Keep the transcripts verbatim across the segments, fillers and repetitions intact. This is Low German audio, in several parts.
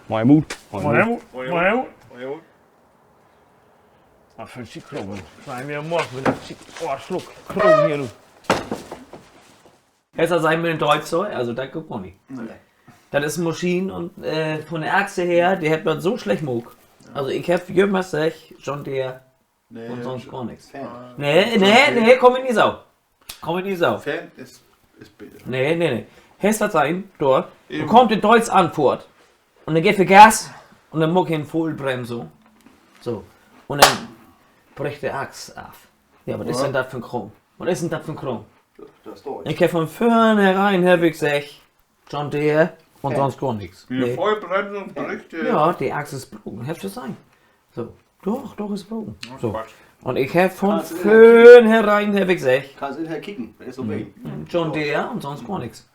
Moin, Mut. Moin, Mut. Moin, Mut. Wat för 'n Schiet Krogen. Sehn wi morgen, wenn dat Schiet, oh, Sluck Krogen hier, du. Hest dat sehn mit den Dööpstall? Also, dat gifft gor nich. Dat is en Maschien un, äh, von de Achse her, de hebbt dat so slecht maakt. Also, ik heff jümmers seggt, John Deere un sünst gor nix. Nee, nee, nee, kumm mi nich so. Kumm mi nich so. Nee, nee, nee. Hest dat sehn, dor. Denn kummt de Dööpstall anfohrt. Un denn gifft he Gas. Un denn maakt he en Vullbrems so. So. Un denn brickt de Achs af. Ja, wat is denn dat för 'n Kraam? Wat is denn dat för 'n Kraam? Ik heff von vörnherein heff ik seggt, John Deere un sünst gor nix. Ja, de Achs is broken, hest du sehn. So, doch, doch, is broken. So. Un ik heff von vörnherein heff ik seggt, John Deere un sünst gor nix.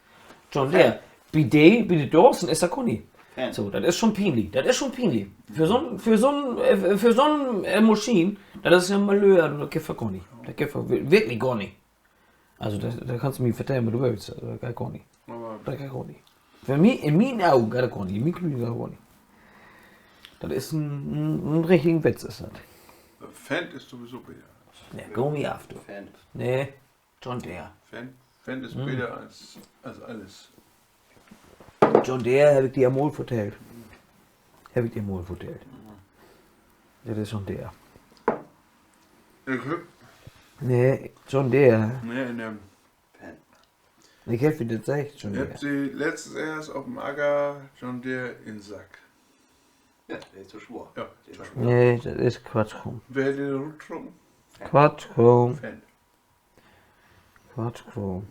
John Deere. Bi de, bi de Dörsen is dat gor nich. So, dat is schon pienlich. Dat is schon pienlich. För so'n, för so'n, äh, för so'n, äh, Maschien, dat is ja Malheur, dat gifft dat gor nich. Dat gifft dat wi-, wirklich gor nich. Also, dat, dat kannst du mi vertellen, wat du wullt. Also, dat geiht gor nich. Dat geiht gor nich. För mi, in mien Ogen geiht dat gor nich. In mien Klüen geiht dat gor nich. Dat is en, en, en richtigen Witz, is dat. Fendt is sowieso beter. Nee, gah mi af, du. Nee, John Deere. Fendt is beter as, as allens. John Deere, heff ik di al mal vertellt. Heff ik di al mal vertellt. Dat is John Deere. Nee, John Deere. Ik heff di dat seggt, John Deere. Letztens eerst op 'n Acker, John Deere in Sack. Nee, dat is Quatsch, Krumm. Quatsch, Krumm. Quatsch, Krumm.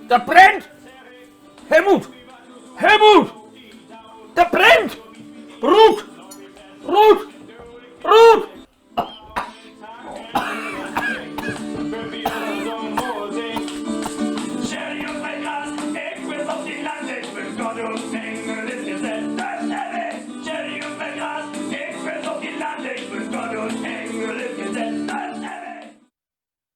Dat brennt! Helmut! Helmut! Dat brennt! Rut! Rut! Rut!